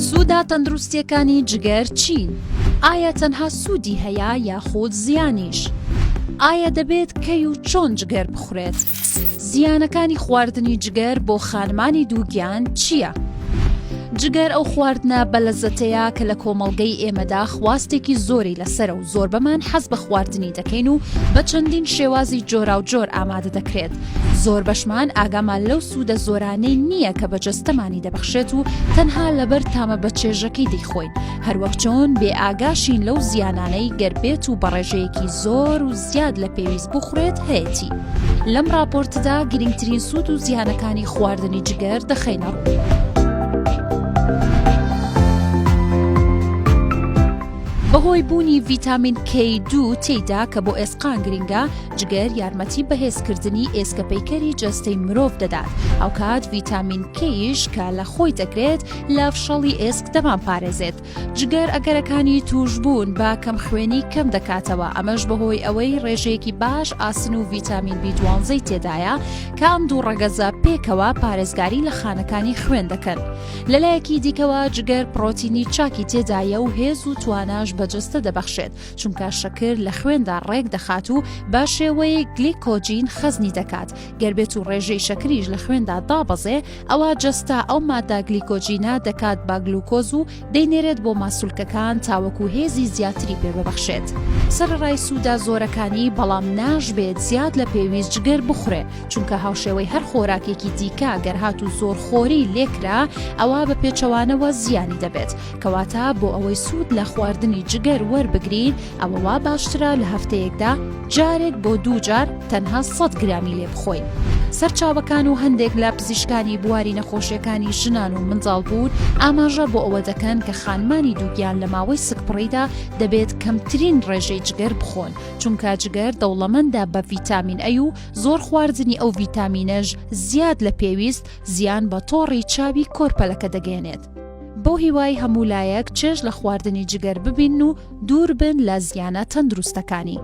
سوودە تەندروستییەکانی جگەر چین؟ ئایا تەنها سوودی هەیە یاخود زیانیش؟ ئایا دەبێت کەی و چۆن جگەر بخورێت؟ زیانەکانی خواردنی جگەر بۆ خانمانی دووگیان چییە؟ جگەر ئەو خواردنە بەلەزەتەیە کە لە کۆمەڵگەی ئێمەدا خواستێکی زۆری لەسەرە و زۆربەمان حەز بە خواردنی دەکەین و بە چەندین شێوازی جۆراوجۆر ئامادە دەکرێت. زۆربەشمان ئاگامان لەو سوودە زۆرانەی نییە کە بە جەستەمانی دەبەخشێت و تەنها لەبەر تامە بەچێژەکەی دەیخۆین، هەروەک چۆن بێ ئاگاشین لەو زیانانەی گەر بێت و بە ڕێژەیەکی زۆر و زیاد لە پێویست بخورێت هەیەتی. لەم ڕاپۆرتەدا گرنگترین سوود و زیانەکانی خواردنی جگەر دەخەینە ڕوو. بەهۆی بوونی ڤیتامین K2 تێیدا کە بۆ ئێسقان گرنگە، جگەر یارمەتی بەهێزکردنی ئێسکەپەیکەری جەستەی مرۆڤ دەدات، هاوکات ڤیتامین K یش کە لە خۆی دەگرێت لە فشەڵی ئێسک دەمانپارێزێت. جگەر ئەگەرەکانی تووشبوون بە کەمخوێنی کەم دەکاتەوە، ئەمەش بەهۆی ئەوەی ڕێژەیەکی باش ئاسن و ڤیتامین بی دوانزەی تێدایە کە ئەم دوو ڕەگەزە پێکەوە پارێزگاری لە خانەکانی خوێن دەکەن. لەلایەکی دیکەوە جگەر پڕۆتینی چاکی تێدایە و هێز و تواناش بە جەستە دەبەخشێت، چونکە شەکر لە خوێندا ڕێک دەخات و بە شێوەی گلیکۆجین خەزنی دەکات، گەر بێت و ڕێژەی شەکریش لە خوێندا دابەزێ ئەوا جەستە ئەو مادە گلیکۆجینە دەکات بە گلوکۆز و دەینێرێت بۆ ماسولکەکان تاوەکو هێزی زیاتری پێ ببەخشێت. سەرەڕای سوودە زۆرەکانی بەڵام ناشبێت زیاد لە پێویست جگەر بخورێ چونکە هاوشێوەی هەر خۆراکێکی دیکە گەر هاتوو زۆرخۆری لێکرا ئەوا بە پێچەوانەوە زیانی دەبێت کەواتە بۆ ئەوەی سوود لە خواردنی جگەر وەربگرین ئەوە وا باشترە لە هەفتەیەکدا جارێک بۆ دوو جار تەنها سەد گرامی لێ بخۆین. سەرچاوەکان و هەندێک لە پزیشکانی بواری نەخۆشیەکانی ژنان و منداڵبوون ئاماژە بۆ ئەوە دەکەن کە خانمانی دووگیان لە ماوەی سکپڕیدا دەبێت کەمترین ڕێژەی جگەر بخۆن چونکە جگەر دەوڵەمەندە بە ڤیتامین ئەی و زۆر خواردنی ئەو ڤیتامینەش زیاد لە پێویست زیان بە تۆڕی چاوی کۆرپەلەکە دەگەیەنێت. بەو هیوای هەموو لایەک چێژ لە خواردنی جگەر ببینن و دوور بن لە زیانە تەندروستەکانی.